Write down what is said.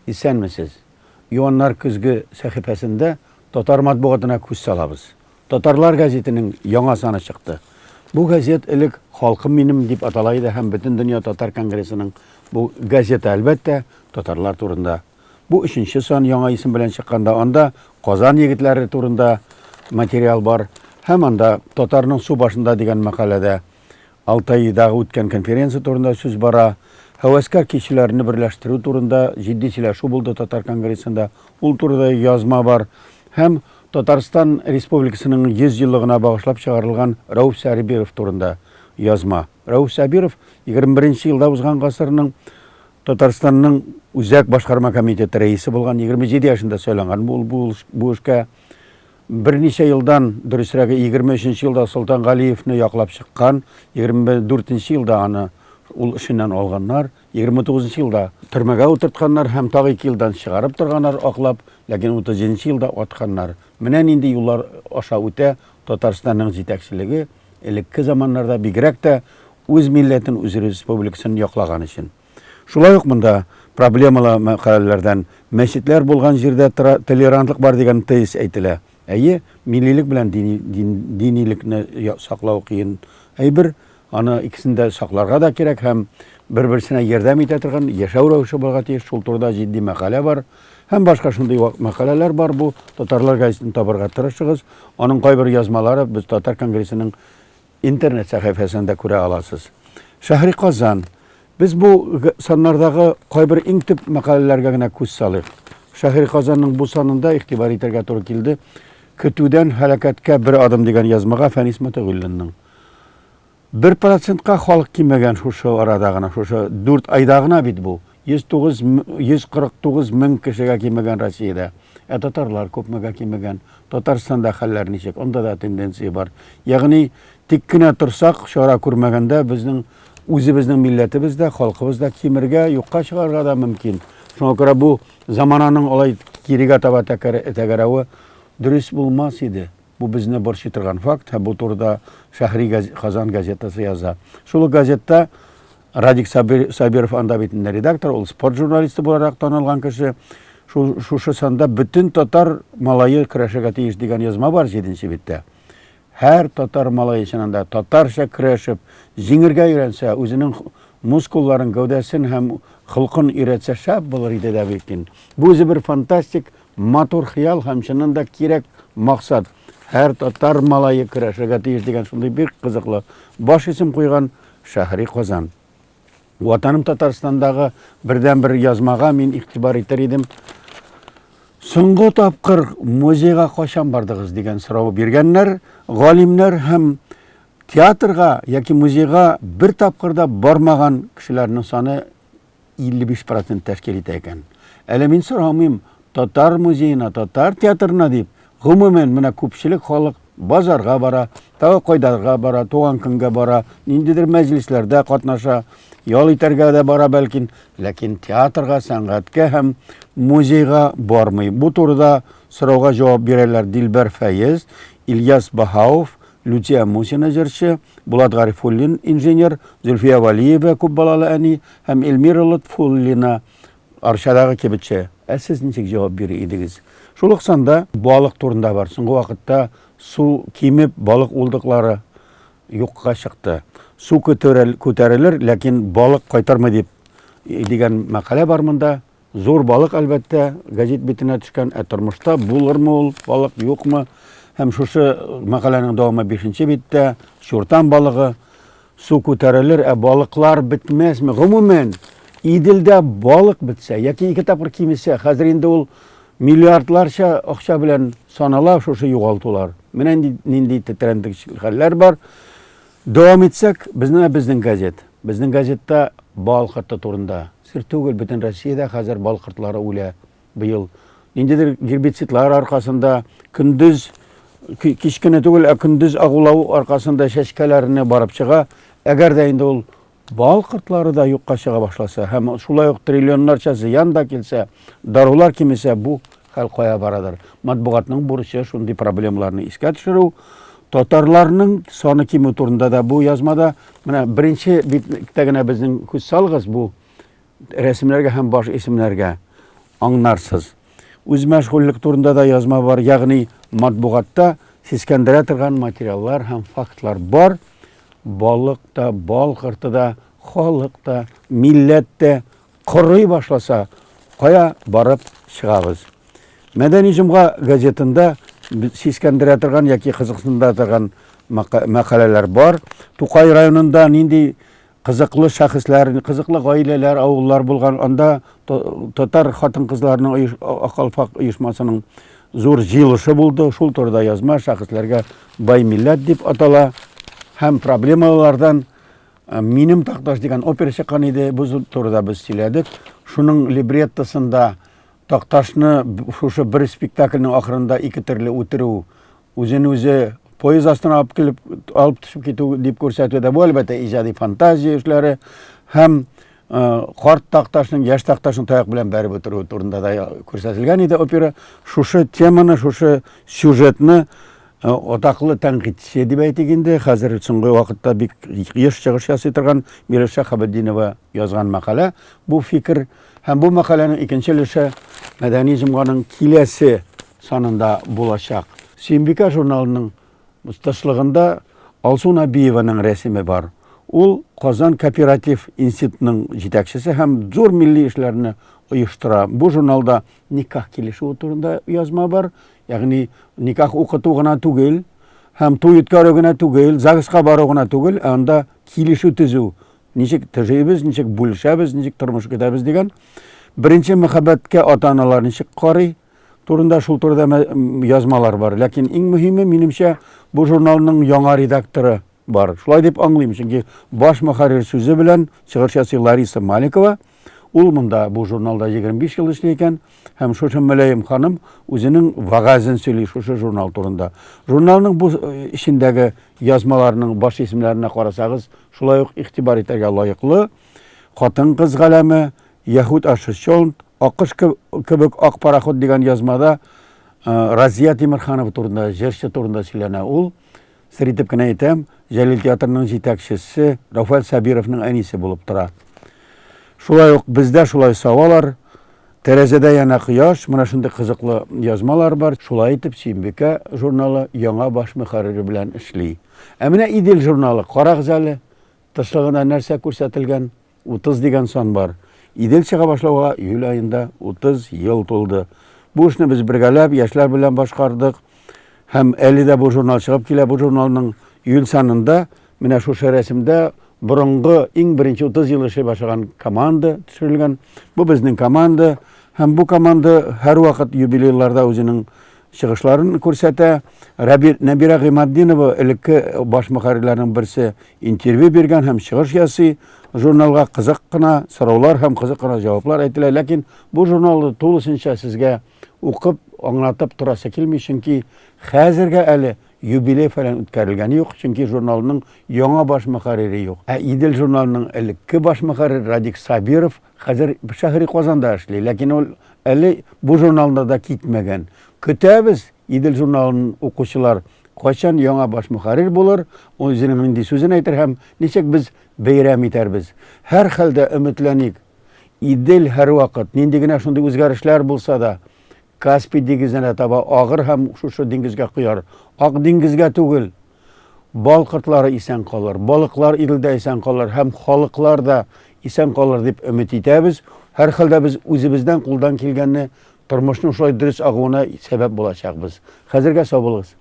Исәнмесез! Юаннар көзге сәхифәсендә татар матбугатына күз салабыз. Татарлар гәзитенең яңа саны чыкты. Бу газет элек Халкым минем дип атала иде һәм Бөтендөнья татар конгрессының бу газета, әлбәттә, татарлар турында. Бу өченче сан яңа исем белән чыкканда анда Казан егетләре турында материал бар һәм анда Татарның су башында дигән мәкаләдә Алтайдагы үткән конференция турында сүз бара. Һәвәскәр көйчеләрне берләштерү турында җитди сөйләшү булды Татар конгрессында. Ул турыда язма бар. Һәм Татарстан Республикасының 100 еллыгына багышлап чыгарылган Рәүф Сәрбиров турында язма. Рәүф Сәбиров 21 нче елда узган гасырның Татарстанның Үзәк башкарма комитеты рәисе булган, 27 яшендә сайланган бу, бу, бу эшкә. Берничә елдан, дөресрәге, 23 нче елда Солтан Галиевны яклап чыккан, 24 нче елда аны ул эшеннән алганнар, 29 нчы елда төрмәгә утыртканнар һәм тагы ике елдан чыгарып торганнар аклап, ләкин 37 нче елда атканнар. Менә нинди юллар аша үтә Татарстанның җитәкчелеге элекке заманнарда, бигрәк тә үз милләтен, үз республикасын яклаган өчен. Шулай ук монда проблемалы мәкаләләрдән мәчетләр булган җирдә толерантлык бар дигән тезис әйтелә. Әйе, миллилек белән дини, дин, динилекне саклау кыен әйбер. Аны икесен дә сакларга да кирәк һәм бер-берсенә ярдәм итә торган яшәү рәвеше булырга тиеш. Шул турыда җитди мәкалә бар. Һәм башка шундый вак мәкаләләр бар бу. Татарлар газетын табарга тырышыгыз. Аның кайбер язмалары без Татар конгрессының Интернет сәхифәсен дә күрә аласыз. Шәһри Казан. Без бу саннардагы кайбер иң төп мәкаләләргә генә күз салыйк. Шәһри Казанның бу санында игътибар итәргә туры килде. Көтүдән һәлакәткә бер адым дигән язмага Фәнис Мотыйгуллинның. Бер процентка халык кимегән шушы арада гына, шушы 4 айда гына бит бу. 109, 149 мең кешегә кимегән Россиядә. Ә татарлар күпмегә кимегән? Татарстанда хәлләр ничек? Анда да тенденция бар. Ягъни тик кенә торсак, чара күрмәгәндә безнең үзебезнең милләтебез дә, халкыбыз да кимергә, юкка чыгарга да мөмкин. Шуңа күрә бу замананың алай кирегә таба тәгәрәве дөрес булмас иде. Бу безне борчый торган факт һәм бу турыда Шәһри Казан газетасы яза. Шул ук газетта Радик Сабиров анда бит инде редактор, ул спорт журналисты буларак танылган кеше. Шул шушы санда бөтен татар малае көрәшергә тиеш дигән язма бар 7 биттә. Һәр татар малае чыннан да татарча көрәшеп, җиңергә өйрәнсә, үзенең мускулларын, гәүдәсен һәм холкын өйрәтсә шәп булыр иде дә бит. Бу үзе бер фантастик, матур хыял һәм чыннан да кирәк максат. Һәр татар малае көрәшергә тиеш дигән шундый бик кызыклы баш исем куйган Шәһри Казан. Ватаным Татарстандагы бердән-бер язмага мин игътибар итер идем. Соңгы тапкыр музейга кайчан бардыгыз дигән сорау биргәннәр. Галимнәр һәм театрга яки музейга бер тапкыр да бармаган кешеләрнең саны 55 процент тәшкил итә икән. Әле мин сорамыйм, татар музеена, татар театрына дип, гомумән, менә күпчелек халык базарга бара, тагы кайдарга бара, туган көнгә бара, ниндидер мәҗлесләрдә катнаша, ял итәргә дә бара бәлкин, ләкин театрга, сәнгатькә һәм музейга бармый. Бу турыда сорауга җавап бирәләр Дилбәр Фәез, Ильяс Баһауов, Люция Мусина җырчы, Булат Гарифуллин инженер, Зөлфия Валиева күп балалы әни һәм Эльмира Лотфуллина Арчадагы кибетче. Ә сез ничек җавап бирер идегез? Шул ук санда балык турында бар. Соңгы вакытта су кимеп, балык уылдыклары юкка чыкты. Су күтәрелер, ләкин балык кайтармый дип дигән мәкалә бар монда. Зур балык, әлбәттә, гәзит битенә төшкән, ә тормышта булырмы ул балык, юкмы? Һәм шушы мәкаләнең дәвамы бишенче биттә, чуртан балыгы, су күтәрелер, ә балыклар бетмәсме? Гомумән, Иделдә балык бетсә яки ике тапкыр кимесә, хәзер инде ул миллиардларча акча белән санала шушы югалтулар. Менә нинди, нинди тетрәндергеч хәлләр бар. Дәвам итсәк, безнең безнең газет. Безнең газетта бал корты турында. Сер түгел, бөтен Россиядә хәзер бал кортлары үлә быел. Ниндидер гербицидлар аркасында көндез кич кенә түгел, ә көндез агулау аркасында чәчкәләрне барып чыга. Әгәр дә инде ул бал кортлары да юкка чыга башласа һәм шулай ук триллионнарча зыян да килсә, дарулар кимесә, бу хәл кая барадыр? Матбугатның бурычы шундый проблемаларны искә төшерү. Татарларның саны кимү турында да бу язмада менә беренче биттә генә безнең күз салыгыз бу рәсемнәргә һәм баш исемнәргә. аңнарсыз. Үзмәшгульлек турында да язма бар, ягъни матбугатта сискәндерә торган материаллар һәм фактлар бар. Балык та, бал корты да, халык та, милләт тә корый башласа, кая барып чыгабыз? Мәдәни җомга газетында сискәндерә торган яки кызыксындыра торган мәкаләләр бар. Тукай районында нинди кызыклы шәхесләр, кызыклы гаиләләр, авыллар булган. Анда татар хатын-кызларының Ак калфак оешмасының зур җыелышы булды. Шул турыда язма шәхесләргә бай милләт дип атала. Һәм проблемалардан Минем Такташ дигән опера чыккан иде. Бу турыда без сөйләдек. Шуның либреттосында Такташны шушы бер спектакльнең ахырында ике төрле үтерү, үзен үзе поезд астына алып килеп алып төшеп китү дип күрсәтү дә бу әлбәттә иҗади фантазия эшләре һәм карт Такташның яшь Такташны таяк белән бәреп үтерү турында да күрсәтелгән иде опера. Шушы теманы, шушы сюжетны атаклы тәнкыйтьче дип әйтик инде, хәзер соңгы вакытта бик еш чыгыш ясый торган Миләүшә Хабетдинова язган мәкалә. Бу фикер һәм бу мәкаләнең икенче өлеше Мәдәни җомганың киләсе санында булачак. Сөембикә журналының тышлыгында Алсу Нәбиеваның рәсеме бар. Ул Казан кооператив институтының җитәкчесе һәм зур милли эшләрне оештыра. Бу журналда никах килешүе турында язма бар. Ягъни никах укыту гына түгел, һәм туй үткәрү генә түгел, ЗАГСка бару гына түгел, ә анда килешү төзү. Ничек төзибез, ничек бүлешәбез, ничек тормыш көтәбез дигән. Беренче мәхәббәткә ата-аналар ничек карый турында шул турыда язмалар бар. Ләкин иң мөһиме, минемчә, бу журналның яңа редакторы бар. Шулай дип аңлыйм, чөнки баш мөхәррир сүзе белән чыгыш ясый Лариса Маликова. Ул монда бу журналда 25 ел эшли икән һәм шушы мөлаем ханым үзенең вагазын сөйли шушы журнал турында. Журналның бу э, эчендәге язмаларның баш исемнәренә карасагыз, шулай ук игътибар итәргә лаеклы. Хатын-кыз галәме, Яһүд ашы чолнт, Акыш кебек ак пароход дигән язмада э, Разия Тимерханова турында, җырчы турында сөйләнә. Ул Сер итеп кенә әйтәм, Җәлил театрының җитәкчесе Рәүфәл Сабировның әнисе булып тора. Шулай ук бездә шулай савалар, тәрәзәдә яна кояш, менә шундый кызыклы язмалар бар. Шулай итеп Сөембикә журналы яңа баш мөхәррире белән эшли. Ә менә Идел журналы, карагыз әле, тышлыгында нәрсә күрсәтелгән? 30 дигән сан бар. Идел чыга башлауга июль аенда 30 ел тулды. Бу эшне без бергәләп, яшьләр белән башкардык. Һәм әле дә бу журнал чыгып килә. Бу журналның июль санында менә шушы рәсемдә борынгы иң беренче 30 ел эшли башлаган команда төшерелгән. Бу безнең команда. Һәм бу команда һәрвакыт юбилейларда үзенең чыгышларын күрсәтә. Рәби, Нәбирә Гыйматдинова элекке баш мөхәррирләрнең берсе интервью биргән һәм чыгыш ясый. Журналга кызык кына сораулар һәм кызык кына җаваплар әйтелә. Ләкин бу журналны тулысынча сезгә укып, аңлатып торасы килми, чөнки хәзергә әле юбилей фәлән үткәрелгәне юк, чөнки журналның яңа баш мөхәррире юк. Ә Идел журналының элекке баш мөхәррире Радик Сабиров хәзер Шәһри Казанда эшли, ләкин ул әле бу журналда да китмәгән. Көтәбез, Идел журналын укучылар кайчан яңа баш мөхәррир булыр, ул үзенең нинди сүзен әйтер һәм ничек без бәйрәм итәрбез. Һәрхәлдә өметләник, Идел һәрвакыт, нинди генә шундый үзгәрешләр булса да, Каспий диңгезенә таба агыр һәм шушы диңгезгә кояр. Ак диңгезгә түгел, бал кортлары исән калыр, балыклар Иделдә исән калыр һәм халыклар да исән калыр дип өмет итәбез. Һәрхәлдә без үзебездән кулдан килгәнне тормышның шулай дөрес агуына сәбәп булачакбыз. Хәзергә сау булыгыз.